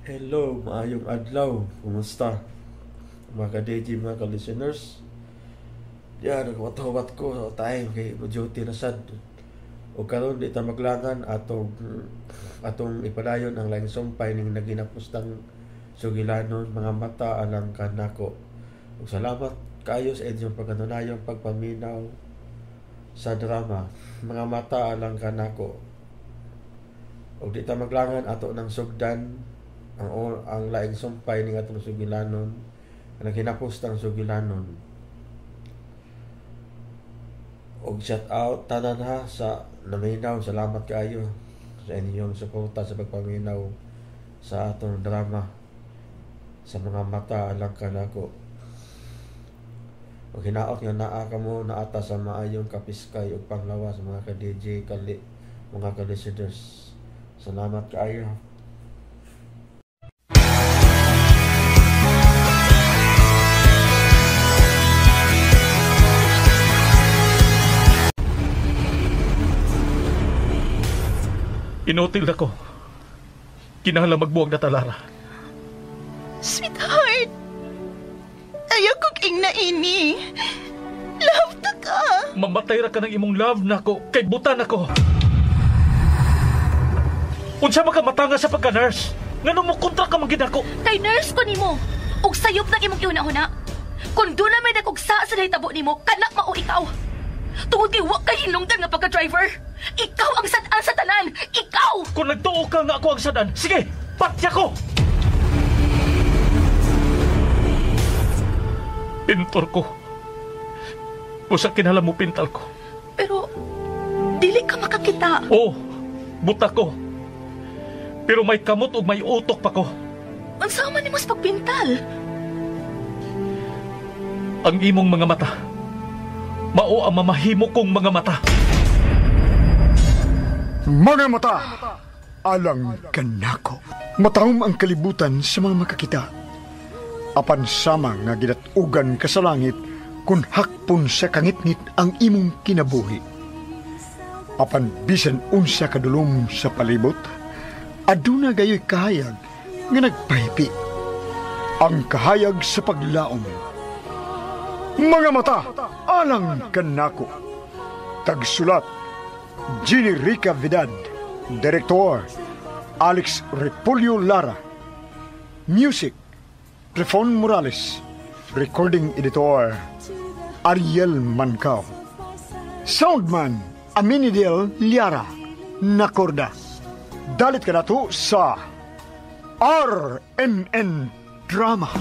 Hello, maayong adlaw. Kumusta? Mga ka-DJ, mga ka-listeners. Diyan, nagwat-huwat ko sa time kay duty na sad. O karon di ta maglangan atong ipadayon ang laing sumpay ning naginapustang sugilanon mga mata alang kanako. Ug salamat kaayo sa inyong pagkanunayong pagpaminaw sa drama Mga Mata Alang Kanako. Ug di ta maglangan ato ng sugdan ang laing sumpay ning atong sugilanon, ang naghinapostang sugilanon. Og shout out tanan ha sa naminaw, salamat kaayo sa inyong suporta sa pagpaminaw sa atong drama sa Mga Mata Alang Kanako. Og hinaot nga naa kamo naata sa maayong kapiskay ug panglawas mga ka-DJ, kali mga ka-listeners. Salamat kaayo. Inutil ako. Kinahanglan magbuwag na talara. Sweetheart, ayaw kong ingna ini. Love ta ka. Mamatay ra ka ng imong love nako kay butan ako. Unsa man ka matanga sa pagka-nurse? Ngano mo kontra ka man gid ako? Kay nurse ko nimo. Ug sayop nang imong gihuna-huna. Kung doon na may nagugsa sa nahitabo nimo, kanak mao ikaw. Tungod kay wa kay hinungdan nga pagka-driver. Ikaw ang sad-an sa tanan. Ikaw! Kung nagtuo ka nga ako ang sad-an, sige, patya ko! Pintor ko. Usa kinahanglan mo pintal ko. Pero, dili ka makakita. Oo, buta ko. Pero may kamot ug may utok pa ko. Unsa man nimo sa pagpintal? Ang imong mga mata. Mao ang mamahimo kong mga mata. Mga mata, alang kanako. Matahom ang kalibutan sa mga makakita. Apan sama nga gidatugan ka sa langit kung hakpon sa kangitngit ang imong kinabuhi. Apan bisan unsa kadulom sa palibot, aduna gayoy kahayag nga nagpahipi. Ang kahayag sa paglaom. Mga mata, alang kanako. Tagsulat, Jenny Rica Vidad. Director, Alex Repolyo Lara. Music, Trifon Morales. Recording editor, Ariel Mancao. Soundman, Aminidel Liara. Nakorda. Dalit ka na to sa RMN Drama.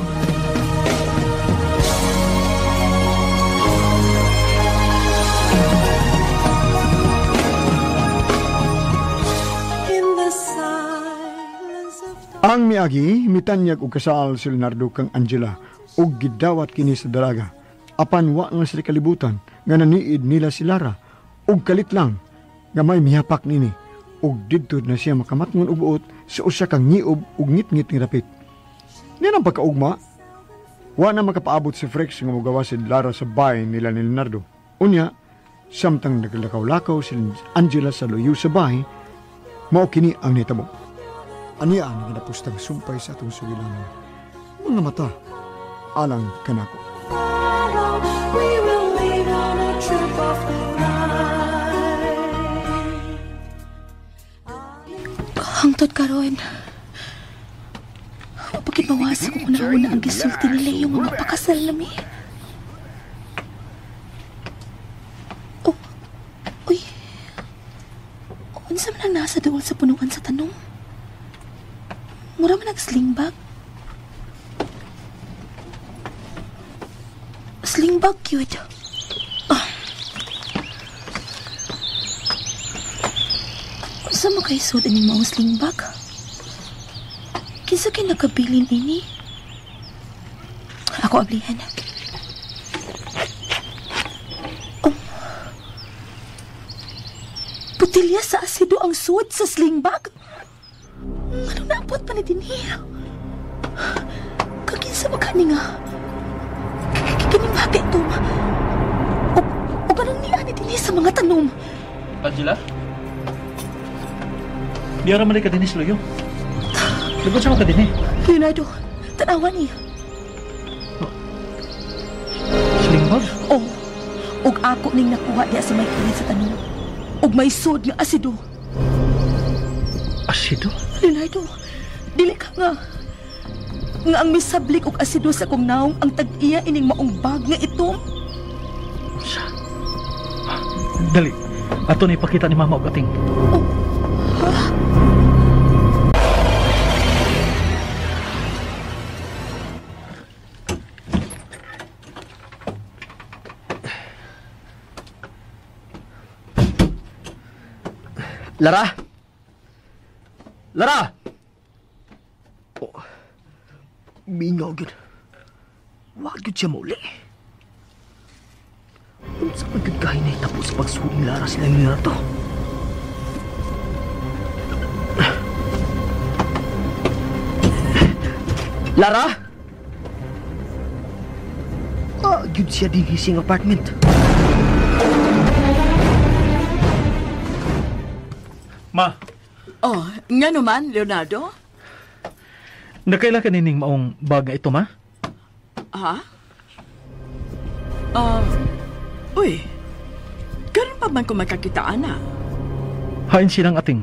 Ang miagi, mitanyag og kasal si Leonardo kang Angela ug gidawat kini sa dalaga. Apan wa nga sila kalibutan nga naniid nila si Lara ug kalit lang nga may mihapak nini ug didto na siya makamatngon og buot sa usa ka ngiob ug ngitngit nga dapit. Niya nang pagkaugma, wa na makapaabot si Frex nga mogawa si Lara sa bahay nila ni Leonardo. Unya, samtang naglakaw-lakaw si Angela sa luyo sa bahay, mao kini ang nitabo. Aniya ang ginapustang sumpay sa atong sugilanon. Mga mata, alang kanako. Hangtod karon, mapagid mawasa ko kung nauna ang gisulti nila yung mga pakasal nami. Oh, uy, unsa man ang nasa duol sa punuan sa tanong? Mura man nag-sling bag. Sling bag, cute. Ah. Unsa mo kay sud ining maong sling bag? Kinsa kay nakabilin ini? Ako ablihan. Oh. Putilya sa asido ang sud sa sling bag. Ano naabot pa ni dinhi? Kakinsa ba kani nga? Kining bagay ito. O ganun niya ni dinhi sa mga tanom? Angela? Di ara man ka dinis luyo. Lugod siya ka din eh. Leonardo, tanawa niya. Oh. Sling bag? Oh. Ug ako ning nakuha diya sa may kilid sa tanom. Ug may sud nga asido. Asido? Leonardo, dili ka nga. Nga ang misablik og asido sa akong naong ang tag-iya ining maong bag nga itom. Unsa? Dali. Ato na ipakita ni Mama og ating. Oh. Ha? Lara! Lara! Oh. Mingaw gyud. Wa gyud siya mauli. Unsa man gyud kahay nahitabo sa pagsuod ni Lara sila ni Leonardo? Lara? Ah, gyud siya dinhi siyang apartment. Ma. Oh, nga naman, Leonardo? Nakaila ka nining maong bag nga ito, ma? Ha? Uy, ganun pa man kung magkakita, ana. Hain silang ating.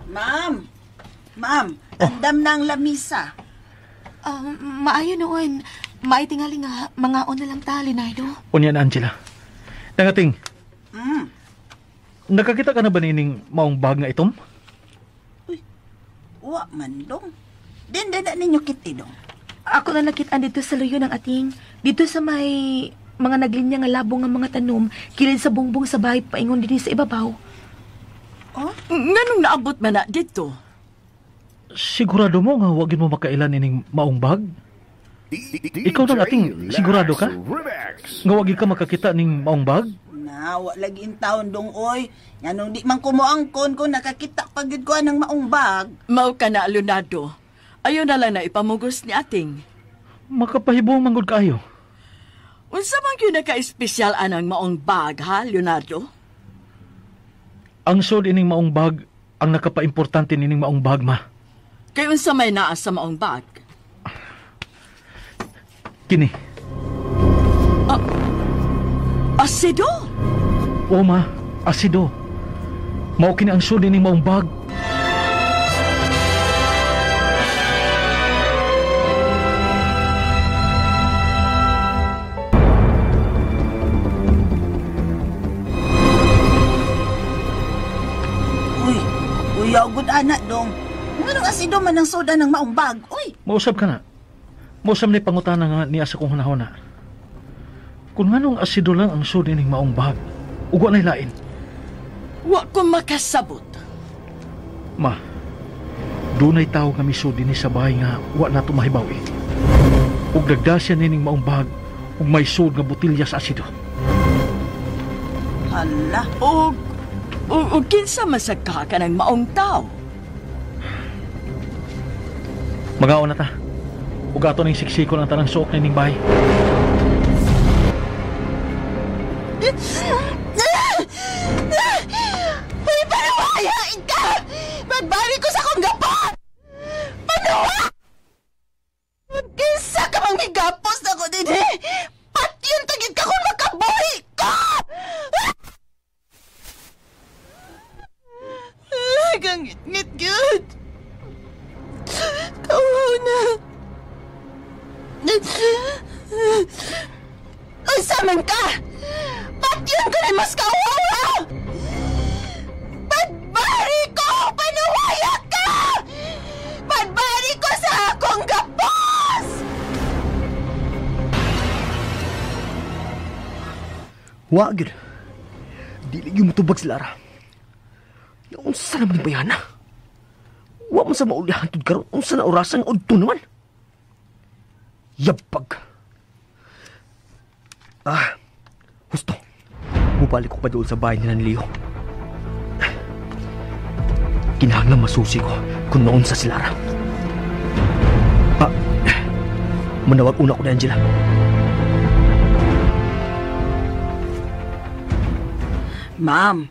Ma'am, ma'am, andam na ang lamisa. Maayo noon. Maitingali nga, mangaon na lang ta, Leonardo. Unya na, Angela. Nangating, nakakita ka na ba nining maong bag nga itom? Uy, wa man dong. Din na ninyo kiti dong. Ako na nakitaan dito sa luyo ng ating. Dito sa may mga naglinya nga labong nga mga tanom, kilid sa bungbong sa bahay, paingon din sa ibabaw. Oh? Nganong naabot man na dito? Sigurado mo nga wagin mo makailan ining maong bag? Ikaw nang ating, sigurado ka? Nga wagin ka makakita ning maong bag? Na, wa lagi in taon dong, oy. Nganong di man kumuangkon kung nakakita pa gyud ko anang maong bag. Mao ka na, Leonardo. Ayaw na lang na ipamugos ni ating. Makapahibong manggod kaayo. Unsa man gyud naka-espesyal anang maong bag, ha, Leonardo? Ang sud ining maong bag ang nakapaimportante nining maong bag, ma. Kay unsa may naa sa maong bag? Kini. Asido? O ma, asido. Mao kini ang sud ining maong bag. Uy, uyaw gud anak dong. Nganong asido man ang soda ng maong bag? Uy. Mausab ka na. Mausab ni pangutana nga niya sa kong hunahuna. Kung nganong asido lang ang soda ning maong bag, ug wa nay lain. Wa ko makasabot. Ma, dunay tawo nga misud dinhi sa bahay nga wa nato mahibaw-i. Ug nagda siya nining maong bag ug may sud nga botelya sa asido. Hala. Og kinsa man sa ka kanang maong tawo? Magaon na ta. Ug ato ning siksikon ang tanang suok nining bahay. Uy, panuwayain ka! Magbalik ko sa akong gapon! Panuwa! Kinsa ka mang migapos ako din eh! Patyon tagid ka kung makabuhi ko! Gangit-ngit gyud! Kawaw na! Unsa man ka! Patyon ko na mas kawawa! Padbari ko! Panuwaya ka! Padbari ko sa akong gapos! Wa gyud. Dili gyud motubag si Lara. Unsa naman yung bayana? Wa man sa maulihan tud karon. Unsa na orasan udto naman? Yabag. Ah, husto. Mubalik ko pa doon sa bahay nila ni Leo. Kinahanglan masusi ko kung noon sa si Lara. Ah, manawag una ko ni Angela. Ma'am,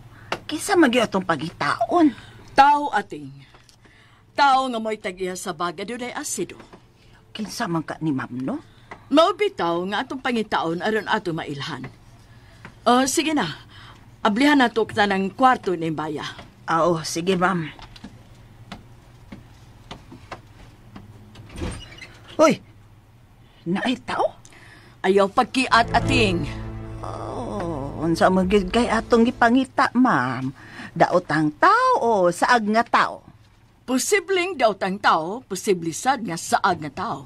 kinsa magyud atong pagitaon? Tao ating. Tao nga mo'y tag-iya sa bag, adunay asido. Kinsa man ka ni ma'am, no? Mao bitaw nga atong pangitaon aron ato mailhan. Oh, sige na. Ablihan na to kita ng kwarto ni Baya. Oo, sige ma'am. Uy! Naay tao? Ayaw pagkiat ating. Oh, unsa man gyud kay atong gipangita, ma'am? Daot ang tao o saag nga tao? Posibleng daot ang tao, posible sad nga saag nga tao.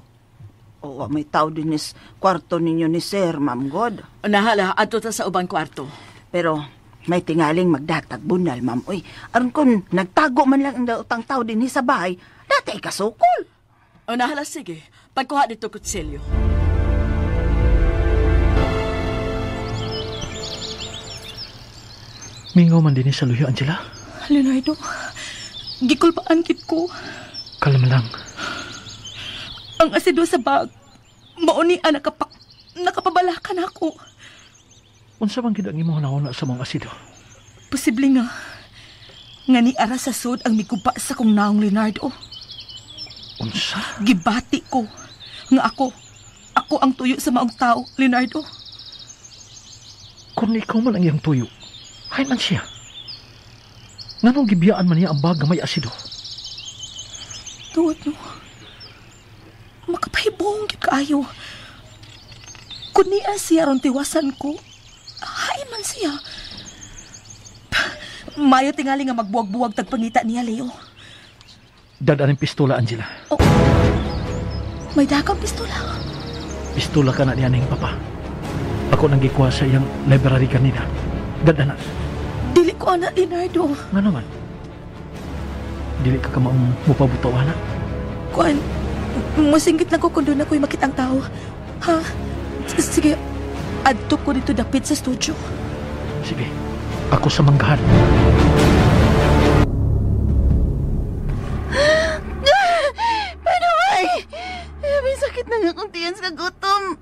Oo, may tao din is kwarto ninyo ni sir, ma'am God. Nahala, adto ta sa ubang kwarto. Pero may tingaling magdatag bunal, ma'am. Uy, aron kun nagtago man lang ang daotang tao din sa bahay, dati kasukol. O nahala, sige. Pagkuha dito kutsilyo. Mingaw man din sa luyo, Angela. Leonardo, gikulpaan kit ko. Kalma lang. Ang asido sa bag, mauni ang nakapabalakan ako. Unsa man gid ang imong nauna sa mga asido? Posible nga ni ara sa sud ang miguba sa kong naong, Leonardo. Unsa? Gibati ko nga ako ang tuyo sa maong tao, Leonardo. Kung ikaw man ang iyang tuyo, hay man siya. Nganong gibiyaan man niya ang bag nga may asido? Tuod no. Makapahibong gyud kaayo. Kun niya siya ron tiwasan ko, hay man siya. Mayo tingali nga magbuwag-buwag tagpangita niya, Leo. Dad-an ang pistola, Angela. Oh, may dakang pistola. Pistola ka na niya ning papa. Ako nang gikuha sa iyang library kanina. Dad-an na. Dili ko ana, Leonardo. Nga naman? Dili ka kamaong mupabutaw, ana? Kuan, musingkit lang ko kung doon ako'y makitang tao. Ha? Sige, adto ko dito dapit sa studio. Sige, ako sa manggahan. Paano ay? May sakit na nga kong tiyan sa gutom.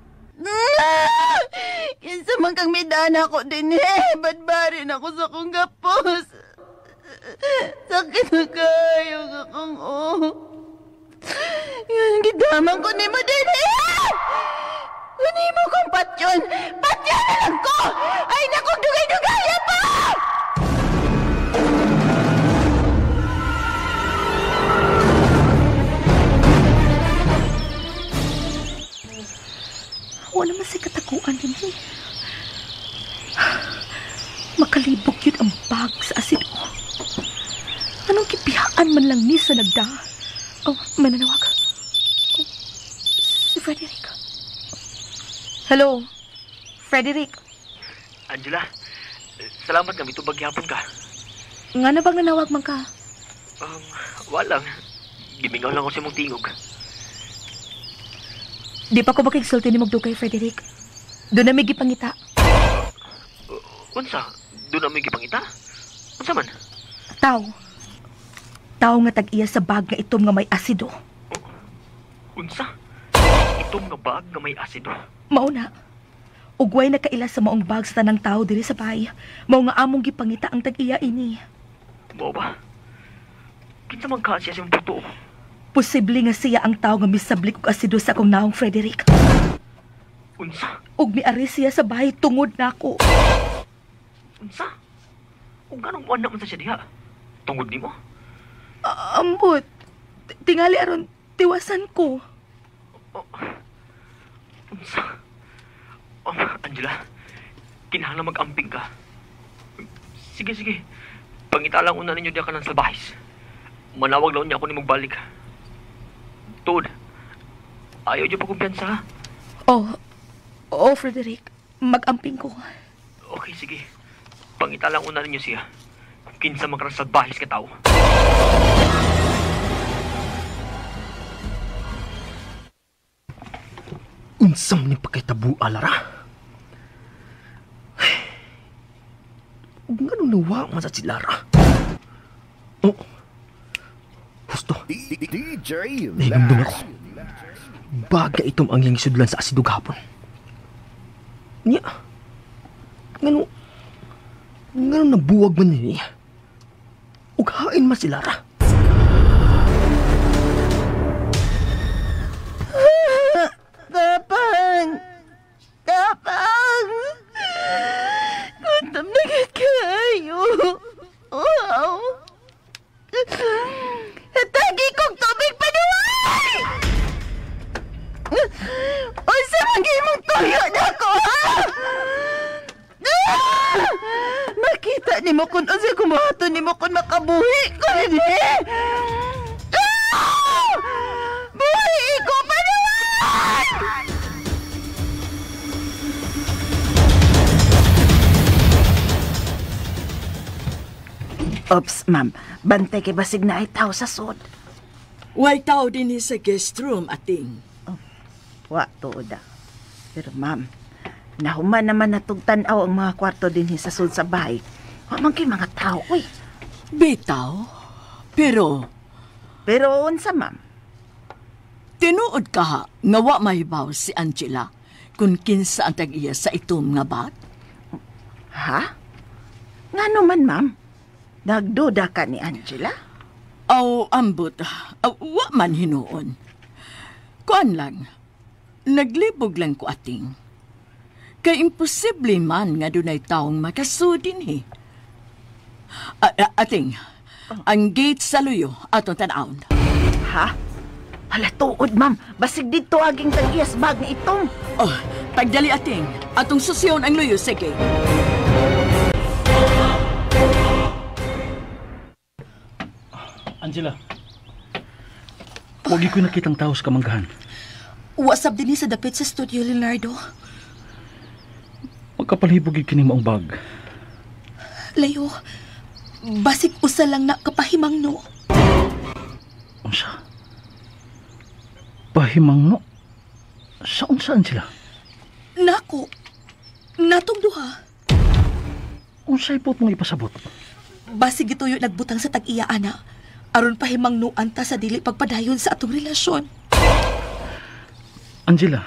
Kinsa man kang midaan ako din eh. Badbarin ako sa kong gapos. Sakit na kayo akong oh. Yan, gidaman ko ni mo din eh. Kunin mo kong patyon. Patyon na lang ko! Ay naku, dugay-dugaya pa! Wala man sa katakuan din eh. Makalibog yun ang bag sa asido. Anong kipihaan man lang ni sa nagda? Oh, may nanawag. Oh, si Frederick. Hello, Frederick. Angela, salamat nga mitubag gyapon ka. Nga na bang nanawag man ka? Wala lang. Gimingaw lang ako sa imong tingog. Di pa ko makigsulti ni Magdugay, Frederick. Doon na may gipangita. Unsa? Doon na may gipangita? Unsa man? Tao. Tao nga tag-iya sa bag nga itom nga may asido. Unsa? Itom nga bag nga may asido? Mauna. Ugway nakaila sa maong bag sa tanang tao diri sa bahay. Mao nga among gipangita ang tag-iya ini. Mao ba? Kinsa man ka siya sa imong puto? Posible nga siya ang tao nga misablik og asido sa akong naong, Frederick. Unsa? Ug miari siya sa bahay tungod nako. Unsa? Ug nganong muana man sa siya diha? Tungod nimo? Ambot. Tingali aron tiwasan ko. Oh. Unsa? Oh, Angela, kinahanglan mag-amping ka. Sige, sige. Pangita lang una ninyo diha ka ng salbahis. Manawag lang niya ako ni magbalik. Tuod, ayaw niyo pa kumpiyansa, ha? Oh, Frederick. Mag-amping ko. Okay, sige. Pangita lang una ninyo siya. Kung kinsa man ka ng salbahis ka tao. Unsam ni pagkitabu, Lara? Ug ngano nawa man sa si Lara? Oh. Husto. DJ Nahinumdum ako. Baga itom ang iyang isudlan sa asido gahapon. Niya. Ngano nabuwag man niya. Ug hain man si Lara. Ramdam na gid kaayo. Wow. Tagi kong tubig paduway! Unsa man imong tuyo nako, ha? Ah! Makita nimo kung unsa kumuhaton nimo kung makabuhi ko dinhi. Ah! Buhi ko paduway! Ops, ma'am. Bantay kay basig na ay tao sa sod. Way tao din sa guest room, ating. Oh, wa tuoda. Pero ma'am, nahuman naman natugtan-aw ang mga kwarto din sa sod sa bahay. Wa man kay mga tao, uy. Bitaw? Pero unsa, ma'am? Tinuod ka ha, nga wa mahibaw si Angela kung kinsa ang tag-iya sa itom nga bag? Ha? Ngano man, ma'am? Nagduda ka ni Angela? Aw, ambot. Wa man hinuon. Kuan lang, naglibog lang ko ating. Kay imposible man nga dunay taong makasudin he. Ating, ang gate sa luyo atong tan-awon. Ha? Hala, tuod, ma'am. Basig dito aging tag-iyas bag ni itong. Oh, pagdali ating, atong susyon ang luyo sa gate. Angela, wag ko nakitang tao sa kamanggahan. Wasap din sa dapit sa studio, Leonardo. Magkapalhibog kini mo ang bag. Layo, basig usa lang na kapahimang no. Unsa? Pahimang no? Sa unsa, Angela? Nako, natong duha. Unsay pot mong ipasabot? Basig gituyo nagbutang sa tag-iya, ana. Aron pahimang nuan ta sa dili pagpadayon sa atong relasyon. Angela,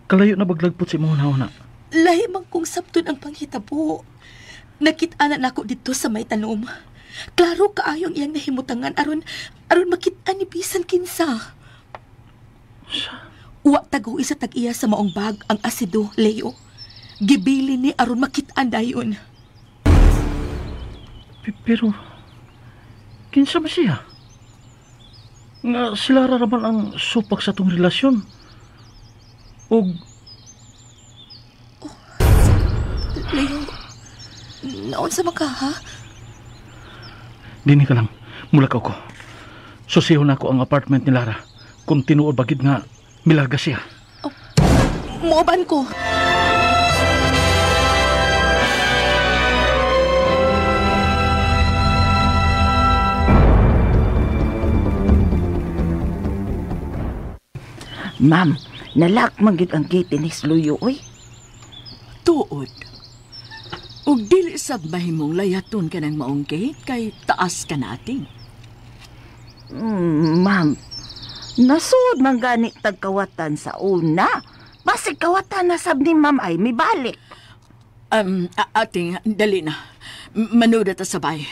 kalayo na baglagpot sa imong hunahuna. Lahi man kong sabton ang panghitabo. Nakit-an na nako dito sa may tanom. Klaro kaayo ang iyang nahimutangan aron makit-an ni bisan kinsa. Wa taguhi sa tag-iya sa maong bag ang asido, Leo. Gibili ni aron makit-an dayon. Pero kinsa ba siya? Nga sila ra raman ang supak sa itong relasyon. Og... Oh, Leo, naon sa maka, ha? Dini ka lang, mulakaw ko. Susihon ako ang apartment ni Lara. Kung tinuod bagid nga, milarga siya. Oh, muuban ko. Ma'am, nalak man gyud ang gate ni Sluyo, oy. Tuod. Ug dili sab mahimong layaton ka ng maong gate kay taas ka nating. Ma'am, nasud man gani tagkawatan sa una. Basig kawatan na sab ni ma'am ay mibalik. Ating, dali na. Manood ta sabay.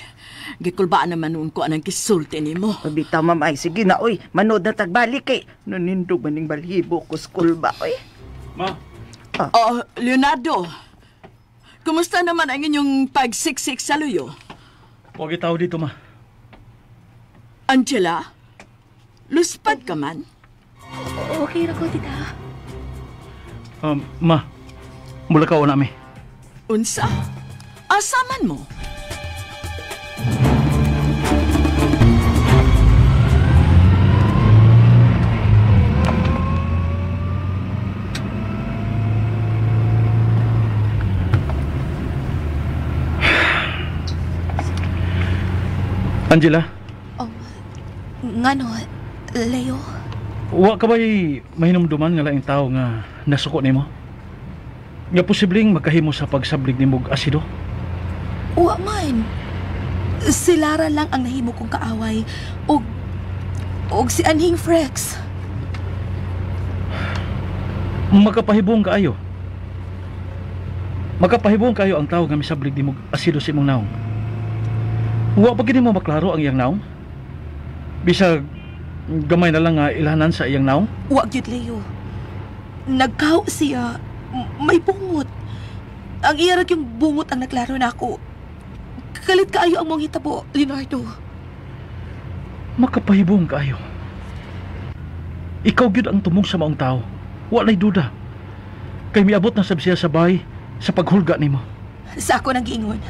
Gikulbaan naman noon ko anang kisulti nimo. Bitaw, ma'am, ay sige na, oy. Manood na tagbalik kay nanindog maning balhibo ko kulba, oy. Ma. Oh, Leonardo. Kumusta naman ang inyong pagsiksik sa luyo? Huwag itaw dito, ma. Angela, luspad ka man? Okay ra ko, tita. Ma, mula ka nami. Unsa? Asaman mo? Angela? Oh, ngano, Leo? Wa ka ba'y mahinumduman nga laing tao nga nasuko nimo? Nga posibleng magkahimo sa pagsablig nimo og asido? Wa man. Si Lara lang ang nahimo kong kaaway og si Anhing Frex. Makapahibong kaayo. Makapahibong kaayo ang tao nga misablig nimo og asido sa imong naong. Wa pa gid mo maklaro ang iyang naong? Bisag gamay na lang nga ilhanan sa iyang naong? Wa gyud, Leo. Nagkaw siya, may bungot. Ang iyarag yung bungot ang naklaro na ako. Kalit kaayo ang mong hitabo, Leonardo. Makapahibong kaayo. Ikaw gyud ang tumong sa maong tao. Walay duda. Kay miabot na sab siya sa bahay sa paghulga nimo. Sa ako nang giingon,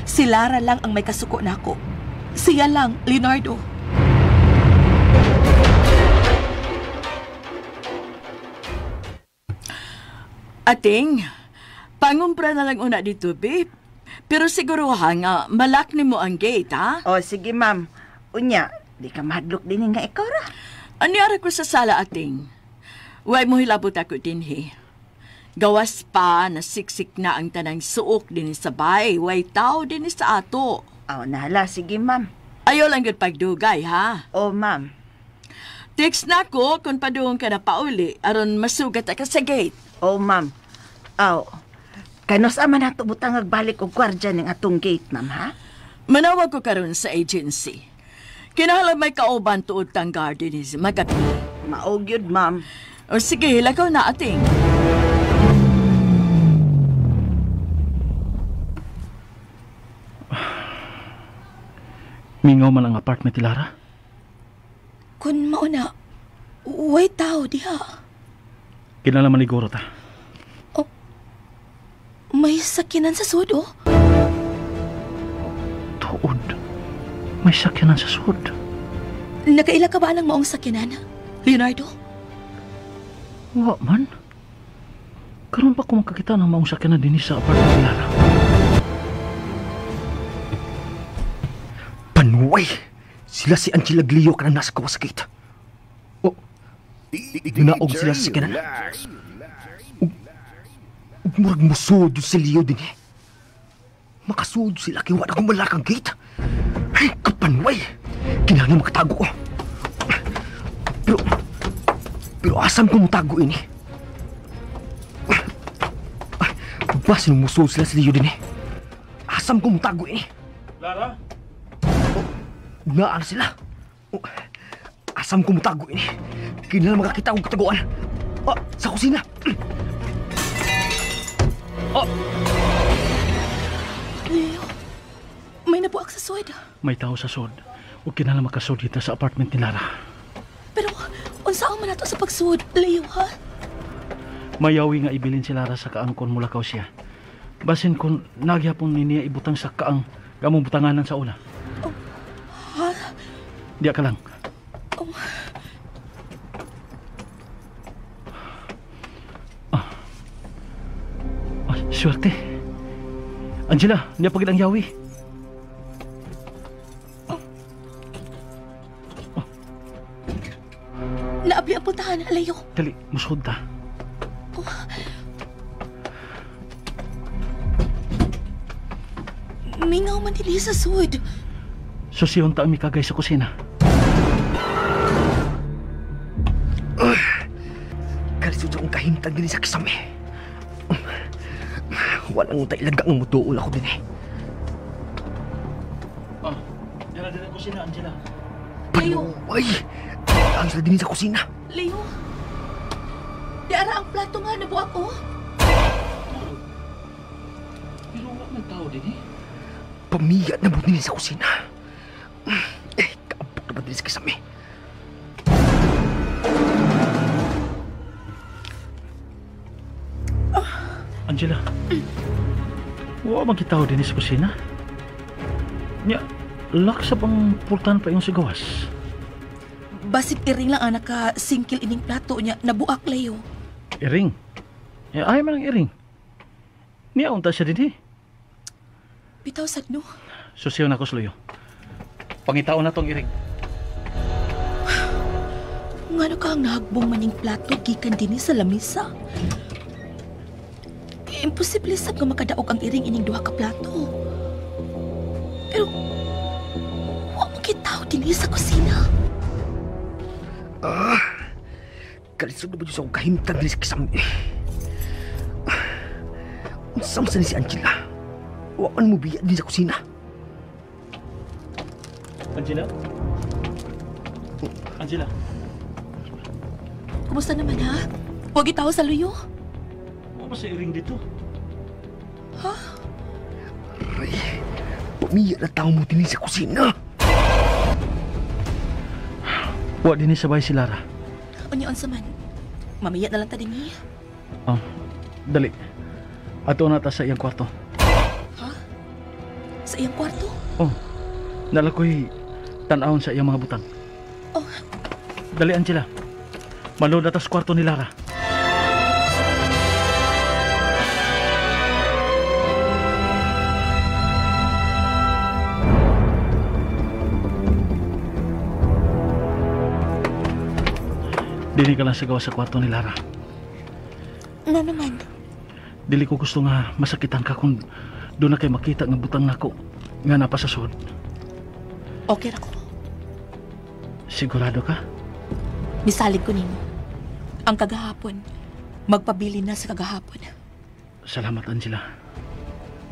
si Lara lang ang may kasuko nako. Siya lang, Leonardo. Ating, pangumpra na lang una dito, babe. Pero siguro ha nga, malak ni mo ang gate, ha? O, sige, ma'am. Unya, di ka mahadlok din nga ikaw ra. Anyara ko sa sala, ating. Huwag mo hilabot ako din, he. Gawas pa, nasiksik na ang tanang suok din sa bay. Way tao din sa ato. O, nahala. Sige, ma'am. Ayaw lang yun pagdugay, ha? O, ma'am. Text na ko kung paduong ka na pauli aron masugat ka sa gate. O, ma'am. Aw, kanos ama na ito butang agbalik og gwardya ng atong gate, ma'am, ha? Manawag ko karon sa agency. Kinahanglan may kauban tuod tang garden is magabi. Maog yun, ma'am. O sige, lakaw na ating. Mingaw man ang apartment ni Lara. Kun mauna, way tao diha. Kinala maniguro ta. Oh, may sakyanan sa sud, oh. Tuod. May sakyanan sa sud. Nakaila ka ba ng maong sakyanan, Leonardo? Wa man. Karon pa ko makakita ng maong sakyanan dinhi sa apartment ni Lara. Panuway! Sila si Angela Glio kanang nasa gawas sa gate. Oh, naog sila sa sakyanan. Ug murag musod si Leo din eh. Makasud sila kay wala akong malakang gate. Ay, kapanway! Kinahanglan makatago ko. Pero asam ko mutago ini? Basin musod sila si Leo din eh. Asam ko mutago ini? Lara? Naan sila. Asam ko mutago ini? Kinahanglan makakita akong kataguan. Ah, sa kusina. Oh. Leo, may nabuak sa sud. May tao sa sud. O kinahanglan makasud kita sa apartment ni Lara. Pero unsaon man nato sa pagsud, Leo, ha? Mayawi nga ibilin si Lara sa kaang kon mulakaw siya. Basin kon nagyapon ni niya ibutang sa kaang gamong butanganan sa una. Oh, ha? Diya ka lang. Oh. Ah, swerte. Angela, niya pagid ang yawi. Oh. Oh. Naabli ang pultahan, Leo. Dali, musod ta. Oh. Mingaw man dili sa sud. Susiyon ta ang mikagay sa kusina. Kalisod akong kahimtang din sa kisame. Walang utay ilaga ang mutuol ako din eh. Oh, dala din ang kusina, Angela. Leo! Ay! Ang sila din sa kusina. Leo! Diara ang plato nga, nabuak ko. Pero wala man tao din eh. Pamiyat na buti sa kusina. Eh, kaabok na ba din sa kisame? Angela, wala man kita din sa kusina. Nya, laksa pang pultahan pa yung sigawas. Basig iring lang ang nakasingkil ining plato niya, nabuak, Leo. Iring? Eh, ay man ang iring. Niya, unta siya din eh. Bitaw sad no. Susiyo na ko, Sluyo. Pangitaon na tong iring. Ngano ka ang nahagbong maning plato gikan dinhi sa lamisa? Imposible sab nga makadaog ang iring ining duha ka plato. Pero wa mo kitaw dinhi sa kusina. Ah, kalisod na ba Diyos akong kahimtang dinhi sa kisame? Unsa man sa ni si Angela? Wa man mo biya dinhi sa kusina. Angela? Angela? Kumusta naman ha? Huwag itaw sa luyo. Wa ba sa iring dito? Ha? Aray, pamiya na tao mo din sa kusina. Wa din sabay si Lara. Unya unsa man? Mamiya na lang ta dinhi. Oh, dali. Ato na ta sa iyang kwarto. Ha? Sa iyang kwarto? Oh. Nalakoy tan-awon sa iyang mga butang. Oh. Dali, Angela. Manood na ta sa kwarto ni Lara. Dili ka lang sigaw sa kwarto ni Lara. Nga naman. Dili ko gusto nga masakitan ka kung doon na kay makita nga butang nako nga napasasod. Okay ra ko. Sigurado ka? Misalig ko nimo. Ang kagahapon, magpabili na sa kagahapon. Salamat, Angela.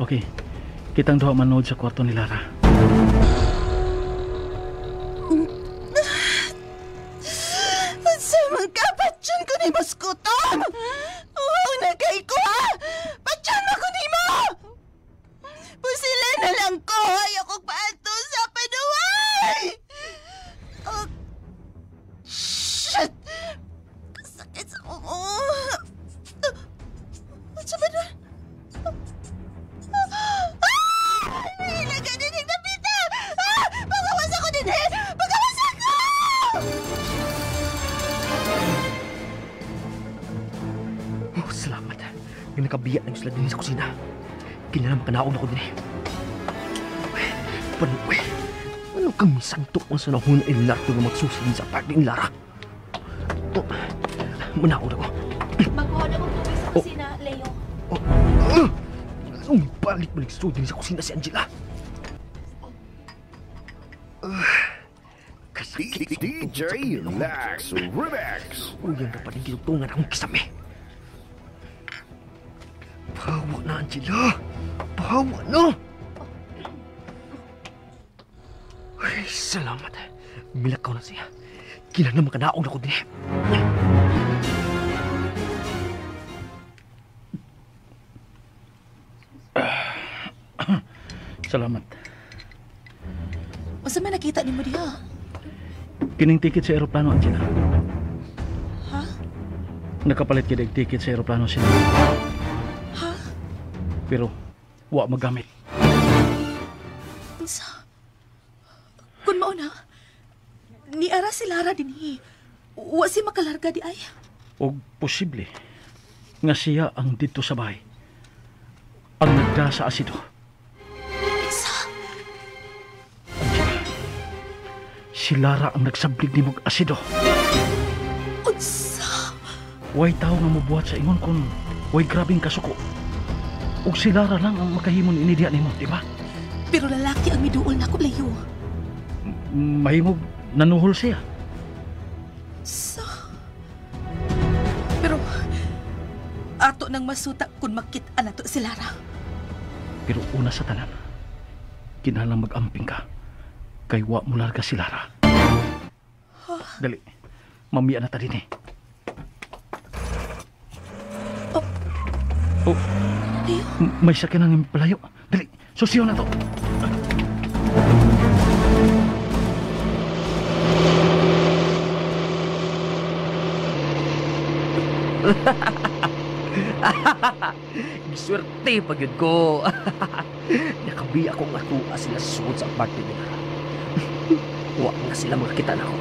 Okay, kitang duha manood sa kwarto ni Lara. Sa mga kapatyon ko ni Maskutom! Oo na kay ko, ha! Patyon mo ko ni mo! Pusila na lang ko! Ayaw kong paato sa panuway! Oh, shit! Sakit sa ulo. Sa panuway! Ah! Ilaga din yung napita! Ah! Pagawas ako din eh! Pagawas ako! Oh, salamat. Yung nakabiyak na yung sila din sa kusina. Kailangan makanaog ako din eh. Panuwi. Ano kang misantok mo sa nahon ay Leonardo na magsusi sa apartment ni Lara? Oh, manaog ako. Magkuha na kong tubig sa kusina, Leo. Oh, balik-balik din sa kusina si Angela. Kasakit DJ Lax Remix. Uyan ka pa rin ginutungan akong kisame. Pahawa na, Angela! Pahawa na! Ay, salamat. Milakaw na siya. Kailangan makanaog na ko din eh. Salamat. Unsa man nakita nimo diha? Kining ticket sa eroplano, Angela. Ha? Nakapalit gid og ticket sa eroplano sila. Ha? Pero wa magamit. Unsa? Kun mao na, niara si Lara dinhi. Wa si makalarga di ay. Og posible nga siya ang didto sa bahay. Ang nagda sa asido. Unsa? Angela, si Lara ang nagsablig nimog asido. Unsa? Way tawo nga mobuhat sa ingon kung way grabeng kasuko. Ug si Lara lang ang makahimo niini diha nimo, di ba? Pero lalaki ang miduol nako, Leo. Mahimog nanuhol siya. Sa? Pero ato nang masuta kung makit-an nato si Lara. Pero una sa tanan, kinahanglan mag-amping ka. Kay wa mo larga si Lara. Huh? Dali, mamiya na ta din eh. Oh. Oh. Leo? May sakyanan ng palayo. Dali, susiyo na to. Giswerte pag yun ko. Nakabi akong atua sila sugod sa apartment nila. Wa na sila makakita na ako.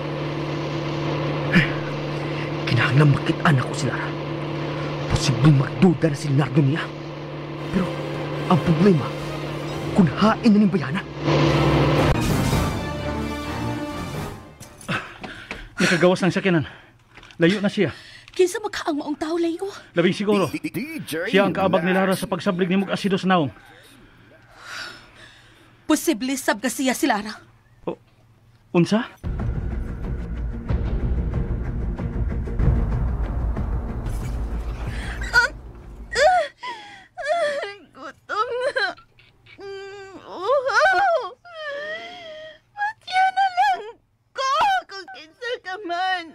Kinahanglan makitaan ako sila. Posibleng magduda na si Leonardo niya. Pero ang problema, kung hain na ning bayana. Nakagawas ng sakyanan. Layo na siya. Kinsa makaang maong tao, Leo? Labing siguro. DJ Siya ang kaabag ni Lara sa pagsablig ni Mug asido sa naong. Posible sab ka siya si Lara. Oh, unsa? Gutom na. Uhaw. Patya na lang ko kung kinsa ka man.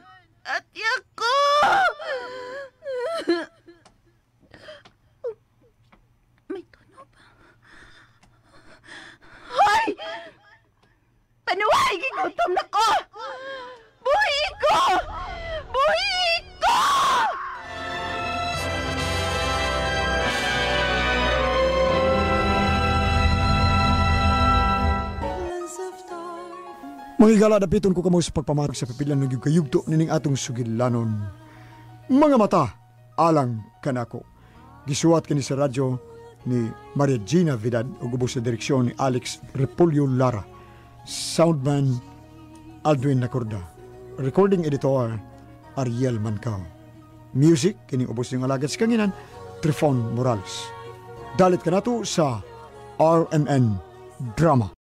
Atya ko. May tunog. Ay, gigutom na ko! Buhi ko! Buhi ko! Mga higala, dapiton ko kamo sa pagpamatag sa papilan ng kayugto nining atong sugilanon. Mga mata, alang kanako. Gisuwat kini sa radyo ni Maria Gina Vidad ug ubos sa direksyon ni Alex Repolyo Lara. Soundman Aldwin Nacorda. Recording editor Ariel Mancao. Music kining ubos ng alagad sa kanginan Trifon Morales. Dalit kanato sa RMN Drama.